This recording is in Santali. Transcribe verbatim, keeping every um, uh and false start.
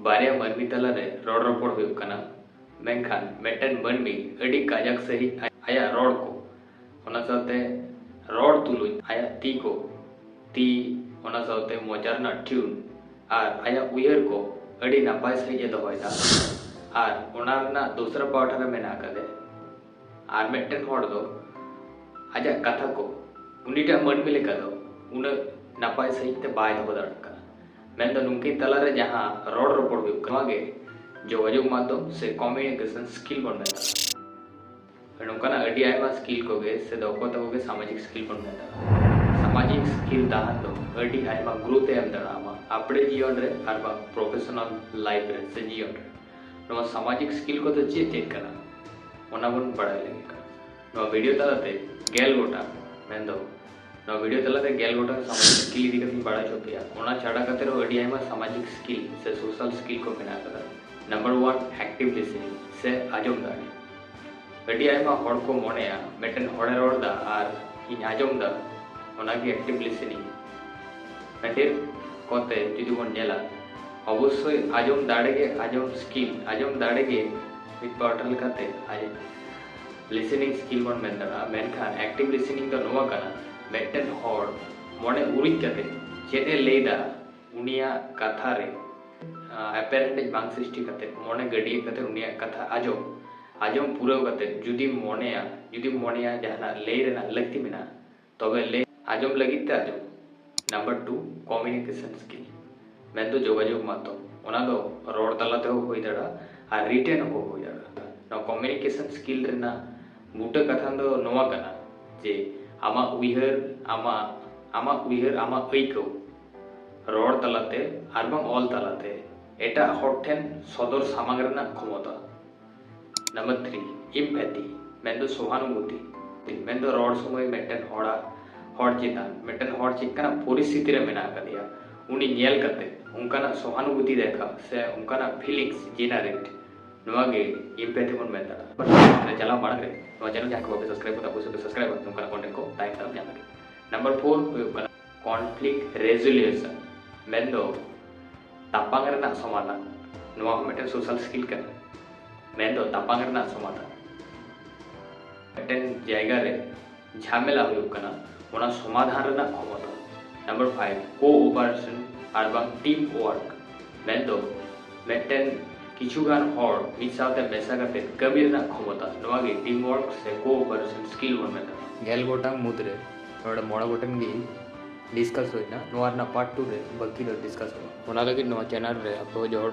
ᱵᱟᱨᱭᱟ ᱢᱟᱹᱱᱢᱤ ᱛᱟᱞᱟᱨᱮ ᱨᱚᱲ ᱨᱚᱯᱚᱲ ᱦᱩᱭᱩᱜ ᱠᱟᱱᱟ, ᱢᱮᱱᱠᱷᱟᱱ ᱢᱤᱫᱴᱮᱱ ᱢᱟᱹᱱᱢᱤ ᱟᱹᱰᱤ ᱠᱟᱡᱟᱠ ᱥᱟᱺᱦᱤᱡ ᱟᱭᱟᱜ ᱨᱚᱲ ᱠᱚ, ᱚᱱᱟ ᱥᱟᱶᱛᱮ ᱨᱚᱲ ᱛᱩᱞᱩᱡ ᱟᱭᱟᱜ ᱛᱤ ᱠᱚ, ᱛᱤ, ᱚᱱᱟ ᱥᱟᱶᱛᱮ ᱢᱚᱪᱟ ᱨᱮᱱᱟᱜ ᱴᱤᱭᱩᱱ ᱟᱨ ᱟᱭᱟᱜ ᱩᱭᱦᱟᱹᱨ ᱠᱚ ᱟᱹᱰᱤ ᱱᱟᱯᱟᱭ ᱥᱟᱺᱦᱤᱡ ᱮ ᱫᱚᱦᱚᱭᱮᱫᱟ᱾ ᱟᱨ ᱚᱱᱟ ᱨᱮᱱᱟᱜ ᱫᱚᱥᱨᱟ ᱯᱟᱦᱴᱟ ᱨᱮ ᱢᱮᱱᱟᱜ ᱟᱠᱟᱫᱮ ᱟᱨ ᱢᱤᱫᱴᱮᱱ ᱦᱚᱲ ᱫᱚ ᱟᱡᱟᱜ ᱠᱟᱛᱷᱟ ᱠᱚ ᱩᱱᱤᱴᱟᱜ ᱢᱟᱹᱱᱢᱤ ᱞᱮᱠᱟ ᱫᱚ ᱩᱱᱟᱹᱜ ᱱᱟᱯᱟᱭ ᱥᱟᱺᱦᱤᱡ ᱛᱮ ᱵᱟᱭ ᱫᱚᱦᱚ ᱫᱟᱲᱮᱭᱟᱜ ᱠᱟᱱᱟ᱾ ᱢᱮᱱᱫᱚ ᱱᱩᱠᱤᱱ ᱛᱟᱞᱟᱨᱮ ᱡᱟᱦᱟᱸ ᱨᱚᱲ ᱨᱚᱯᱚᱲ ᱦᱩᱭᱩᱜ ᱠᱟᱱᱟ, ᱱᱚᱣᱟ ᱜᱮ ᱡᱳᱜᱟᱡᱳᱜᱽ ᱢᱟᱫᱽᱫᱷᱚᱢ ᱥᱮ ᱠᱚᱢᱤᱭᱩᱱᱤᱠᱮᱥᱚᱱ ᱥᱠᱤᱞ ᱵᱚᱱ ᱢᱮᱛᱟᱜᱼᱟ᱾ ᱱᱚᱝᱠᱟᱱᱟᱜ ᱟᱹᱰᱤ ᱟᱭᱢᱟ ᱥᱠᱤᱞ ᱠᱚᱜᱮ ᱥᱮ ᱫᱚᱠᱷᱚᱛᱟ ᱠᱚᱜᱮ ᱥᱟᱢᱟᱡᱤᱠ ᱥᱠᱤᱞ ᱵᱚᱱ ᱢᱮᱛᱟᱜᱼᱟ᱾ ᱥᱟᱢᱟᱡᱤᱠ ᱥᱠᱤᱞ ᱛᱟᱦᱮᱱ ᱫᱚ ᱟᱹᱰᱤ ᱟᱭᱢᱟ ᱜᱨᱳᱛᱷ ᱮ ᱮᱢ ᱫᱟᱲᱮᱭᱟᱢᱟ ᱟᱯᱲᱮ ᱡᱤᱭᱚᱱ ᱨᱮ ᱟᱨ ᱵᱟᱝ ᱯᱨᱚᱯᱷᱮᱥᱚᱱᱟᱞ ᱞᱟᱭᱤᱯᱷ ᱨᱮ ᱥᱮ ᱡᱤᱭᱚᱱ ᱨᱮ᱾ ᱱᱚᱣᱟ ᱥᱟᱢᱟᱡᱤᱠ ᱥᱠᱤᱞ ᱠᱚᱫᱚ ᱪᱮᱫ ᱪᱮᱫ ᱠᱟᱱᱟ, ᱚᱱᱟ ᱵᱚᱱ ᱵᱟᱲᱟᱭ ᱞᱟᱹᱜᱤᱫ ᱠᱟᱱᱟ᱾ ᱱᱚᱣᱟ ᱵᱷᱤᱰᱤᱭᱳ ᱛᱟᱞᱟᱛᱮ ᱜᱮᱞ ᱜᱚᱴᱟᱝ, ᱢᱮᱱᱫᱚ ᱱᱚᱣᱟ ᱵᱷᱤᱰᱤᱭᱳ ᱛᱟᱞᱟᱛᱮ ᱜᱮᱞ ᱜᱚᱴᱟᱝ ᱥᱟᱢᱟᱡᱤᱠ ᱥᱠᱤᱞ ᱤᱫᱤ ᱠᱟᱛᱮᱧ ᱵᱟᱲᱟᱭ ᱦᱚᱪᱚ ᱯᱮᱭᱟ᱾ ᱚᱱᱟ ᱪᱷᱟᱰᱟ ᱠᱟᱛᱮ ᱨᱮᱦᱚᱸ ᱟᱹᱰᱤ ᱟᱭᱢᱟ ᱥᱟᱢᱟᱡᱤᱠ ᱥᱠᱤᱞ ᱥᱮ ᱥᱳᱥᱟᱞ ᱥᱠᱤᱞ ᱠᱚ ᱢᱮᱱᱟᱜ ᱟᱠᱟᱫᱟ᱾ ᱱᱟᱢᱵᱟᱨ ᱚᱣᱟᱱ, ᱮᱠᱴᱤᱵᱷ ᱞᱤᱥᱮᱱᱤᱝ ᱥᱮ ᱟᱸᱡᱚᱢ ᱫᱟᱲᱮ᱾ ᱟᱹᱰᱤ ᱟᱭᱢᱟ ᱦᱚᱲ ᱠᱚ ᱢᱚᱱᱮᱭᱟ ᱢᱤᱫᱴᱮᱱ ᱦᱚᱲᱮ ᱨᱚᱲ ᱮᱫᱟ ᱟᱨ ᱤᱧ ᱟᱸᱡᱚᱢ ᱮᱫᱟ, ᱚᱱᱟᱜᱮ ᱮᱠᱴᱤᱵᱷ ᱞᱤᱥᱮᱱᱤᱝ᱾ ᱢᱤᱫᱴᱮᱱ ᱠᱚᱛᱮ ᱡᱩᱫᱤ ᱵᱚᱱ ᱧᱮᱞᱟ, ᱚᱵᱚᱥᱥᱳᱭ ᱟᱸᱡᱚᱢ ᱫᱟᱲᱮ ᱜᱮ ᱟᱸᱡᱚᱢ ᱥᱠᱤᱞ, ᱟᱸᱡᱚᱢ ᱫᱟᱲᱮ ᱜᱮ ᱢᱤᱫ ᱯᱟᱦᱴᱟ ᱞᱮᱠᱟᱛᱮ ᱟᱡ ᱞᱤᱥᱮᱱᱤᱝ ᱥᱠᱤᱞ ᱵᱚᱱ ᱢᱮᱱ ᱫᱟᱲᱮᱭᱟᱜᱼᱟ᱾ ᱢᱮᱱᱠᱷᱟᱱ ᱮᱠᱴᱤᱵᱷ ᱞᱤᱥᱮᱱᱤᱝ ᱫᱚ ᱱᱚᱣᱟ ᱠᱟᱱᱟ, ᱢᱤᱫᱴᱮᱱ ᱦᱚᱲ ᱢᱚᱱᱮ ᱩᱨᱤᱡ ᱠᱟᱛᱮ ᱪᱮᱫ ᱮ ᱞᱟᱹᱭᱫᱟ, ᱩᱱᱤᱭᱟᱜ ᱠᱟᱛᱷᱟ ᱨᱮ ᱮᱯᱮᱨᱦᱮᱸᱰᱮᱡ ᱵᱟᱝ ᱥᱨᱤᱥᱴᱤ ᱠᱟᱛᱮ, ᱢᱚᱱᱮ ᱜᱟᱹᱰᱭᱟᱹ ᱠᱟᱛᱮ ᱩᱱᱤᱭᱟᱜ ᱠᱟᱛᱷᱟ ᱟᱸᱡᱚᱢ, ᱟᱸᱡᱚᱢ ᱯᱩᱨᱟᱹᱣ ᱠᱟᱛᱮ ᱡᱩᱫᱤᱢ ᱢᱚᱱᱮᱭᱟ, ᱡᱩᱫᱤᱢ ᱢᱚᱱᱮᱭᱟ ᱡᱟᱦᱟᱱᱟᱜ ᱞᱟᱹᱭ ᱨᱮᱱᱟᱜ ᱞᱟᱹᱠᱛᱤ ᱢᱮᱱᱟᱜᱼᱟ, ᱛᱚᱵᱮ ᱞᱟᱹᱭ ᱟᱸᱡᱚᱢ ᱞᱟᱹᱜᱤᱫ ᱛᱮ ᱟᱸᱡᱚᱢ᱾ ᱱᱟᱢᱵᱟᱨ ᱴᱩ, ᱠᱚᱢᱤᱭᱩᱱᱤᱠᱮᱥᱚᱱ ᱥᱠᱤᱞ, ᱢᱮᱱᱫᱚ ᱡᱳᱜᱟᱡᱳᱜᱽ ᱢᱟᱫᱽᱫᱷᱚᱢ᱾ ᱚᱱᱟ ᱫᱚ ᱨᱚᱲ ᱛᱟᱞᱟ ᱛᱮᱦᱚᱸ ᱦᱩᱭ ᱫᱟᱲᱮᱭᱟᱜᱼᱟ ᱟᱨ ᱨᱤᱴᱮᱱ ᱦᱚᱸ ᱦᱩᱭ ᱫᱟᱲᱮᱭᱟᱜᱼᱟ᱾ ᱱᱚᱣᱟ ᱠᱚᱢᱤᱭᱩᱱᱤᱠᱮᱥᱚᱱ ᱥᱠᱤᱞ ᱨᱮᱱᱟᱜ ᱵᱩᱴᱟᱹ ᱠᱟᱛᱷᱟ ᱫᱚ ᱱᱚᱣᱟ ᱠᱟᱱᱟ ᱡᱮ ᱟᱢᱟᱜ ᱩᱭᱦᱟᱹᱨ, ᱟᱢᱟᱜ, ᱟᱢᱟᱜ ᱩᱭᱦᱟᱹᱨ, ᱟᱢᱟᱜ ᱟᱹᱭᱠᱟᱹᱣ ᱨᱚᱲ ᱛᱟᱞᱟᱛᱮ ᱟᱨ ᱵᱟᱝ ᱚᱞ ᱛᱟᱞᱟᱛᱮ ᱮᱴᱟᱜ ᱦᱚᱲ ᱴᱷᱮᱱ ᱥᱚᱫᱚᱨ ᱥᱟᱢᱟᱝ ᱨᱮᱱᱟᱜ ᱠᱷᱚᱢᱚᱛᱟ᱾ ᱱᱟᱢᱵᱟᱨ ᱛᱷᱨᱤ, ᱮᱢᱯᱮᱛᱷᱤ, ᱢᱮᱱᱫᱚ ᱥᱚᱦᱟᱱᱩᱵᱷᱩᱛᱤ᱾ ᱢᱮᱱᱫᱚ ᱨᱚᱲ ᱥᱚᱢᱚᱭ ᱢᱤᱫᱴᱮᱱ ᱦᱚᱲᱟᱜ, ᱦᱚᱲ ᱪᱮᱛᱟᱱ, ᱢᱤᱫᱴᱮᱱ ᱦᱚᱲ ᱪᱮᱫ ᱞᱮᱠᱟᱱᱟᱜ ᱯᱚᱨᱤᱥᱛᱷᱤᱛᱤ ᱨᱮ ᱢᱮᱱᱟᱜ ᱟᱠᱟᱫᱮᱭᱟ, ᱩᱱᱤ ᱧᱮᱞ ᱠᱟᱛᱮ ᱚᱱᱠᱟᱱᱟᱜ ᱥᱚᱦᱟᱱᱩᱵᱷᱩᱛᱤ ᱫᱮᱠᱷᱟᱣ ᱥᱮ ᱚᱱᱠᱟᱱᱟᱜ ᱯᱷᱤᱞᱤᱝᱥ ᱡᱮᱱᱟᱨᱮᱴ, ᱱᱚᱣᱟ ᱜᱮ ᱮᱢᱯᱮᱛᱷᱤ ᱵᱚᱱ ᱢᱮᱛᱟᱜᱼᱟ᱾ ᱨᱮ ᱪᱟᱞᱟᱣ ᱢᱟᱲᱟᱝ ᱨᱮ ᱱᱚᱣᱟ ᱪᱮᱱᱮᱞ ᱡᱟᱦᱟᱸᱭ ᱠᱚ ᱵᱟᱯᱮ ᱥᱟᱵᱥᱠᱨᱟᱭᱵ ᱠᱟᱫᱟ, ᱚᱵᱚᱥᱥᱳᱭ ᱯᱮ ᱥᱟᱵᱥᱠᱨᱟᱭᱵᱟ, ᱱᱚᱝᱠᱟᱱᱟᱜ ᱠᱚᱱᱴᱮᱱᱴ ᱠᱚ ᱛᱟᱭᱚᱢ ᱫᱟᱨᱟᱢ ᱧᱟᱢ ᱞᱟᱹᱜᱤᱫ᱾ ᱱᱟᱢᱵᱟᱨ ᱯᱷᱳᱨ ᱦᱩᱭᱩᱜ ᱠᱟᱱᱟ ᱠᱚᱱᱯᱷᱞᱤᱠᱴ ᱨᱮᱡᱩᱞᱤᱭᱩᱥᱚᱱ, ᱢᱮᱱᱫᱚ ᱛᱟᱯᱟᱝ ᱨᱮᱱᱟᱜ ᱥᱚᱢᱟᱫᱷᱟᱱ, ᱱᱚᱣᱟ ᱦᱚᱸ ᱢᱤᱫᱴᱮᱱ ᱥᱳᱥᱟᱞ ᱥᱠᱤᱞ ᱠᱟᱱᱟ᱾ ᱢᱮᱱᱫᱚ ᱛᱟᱯᱟᱝ ᱨᱮᱱᱟᱜ ᱥᱚᱢᱟᱫᱷᱟᱱ, ᱢᱤᱫᱴᱮᱱ ᱡᱟᱭᱜᱟ ᱨᱮ ᱡᱷᱟᱢᱮᱞᱟ ᱦᱩᱭᱩᱜ ᱠᱟᱱᱟ, ᱚᱱᱟ ᱥᱚᱢᱟᱫᱷᱟᱱ ᱨᱮᱱᱟᱜ ᱠᱷᱚᱢᱚᱛᱟ᱾ ᱱᱟᱢᱵᱟᱨ ᱯᱷᱟᱭᱤᱵᱷ, ᱠᱳ ᱚᱯᱟᱨᱮᱥᱚᱱ ᱟᱨ ᱵᱟᱝ ᱴᱤᱢ ᱣᱟᱨᱠ, ᱢᱮᱱᱫᱚ ᱢᱤᱫᱴᱮᱱ ᱠᱤᱪᱷᱩ ᱜᱟᱱ ᱦᱚᱲ ᱢᱤᱫ ᱥᱟᱶᱛᱮ ᱢᱮᱥᱟ ᱠᱟᱛᱮ ᱠᱟᱹᱢᱤ ᱨᱮᱱᱟᱜ ᱠᱷᱚᱢᱚᱛᱟ, ᱱᱚᱣᱟ ᱜᱮ ᱴᱤᱢ ᱣᱟᱨᱠ ᱥᱮ ᱠᱳ ᱚᱯᱟᱨᱮᱥᱚᱱ ᱥᱠᱤᱞ ᱵᱚᱱ ᱢᱮᱛᱟᱜᱼᱟ᱾ ᱜᱮᱞ ᱜᱚᱴᱟᱝ ᱢᱩᱫᱽᱨᱮ ᱱᱚᱰᱮ ᱢᱚᱬᱮ ᱜᱚᱴᱮᱱ ᱜᱮ ᱰᱤᱥᱠᱟᱥ ᱦᱩᱭᱱᱟ᱾ ᱱᱚᱣᱟ ᱨᱮᱱᱟᱜ ᱯᱟᱨᱴ ᱴᱩ ᱨᱮ ᱵᱟᱹᱠᱤ ᱫᱚ ᱰᱤᱥᱠᱟᱥ ᱦᱩᱭᱩᱜᱼᱟ᱾ ᱚᱱᱟ ᱞᱟᱹᱜᱤᱫ ᱱᱚᱣᱟ ᱪᱮᱱᱮᱞ ᱨᱮ ᱟᱯᱮ ᱦᱚᱸ ᱡᱚᱦᱚᱲ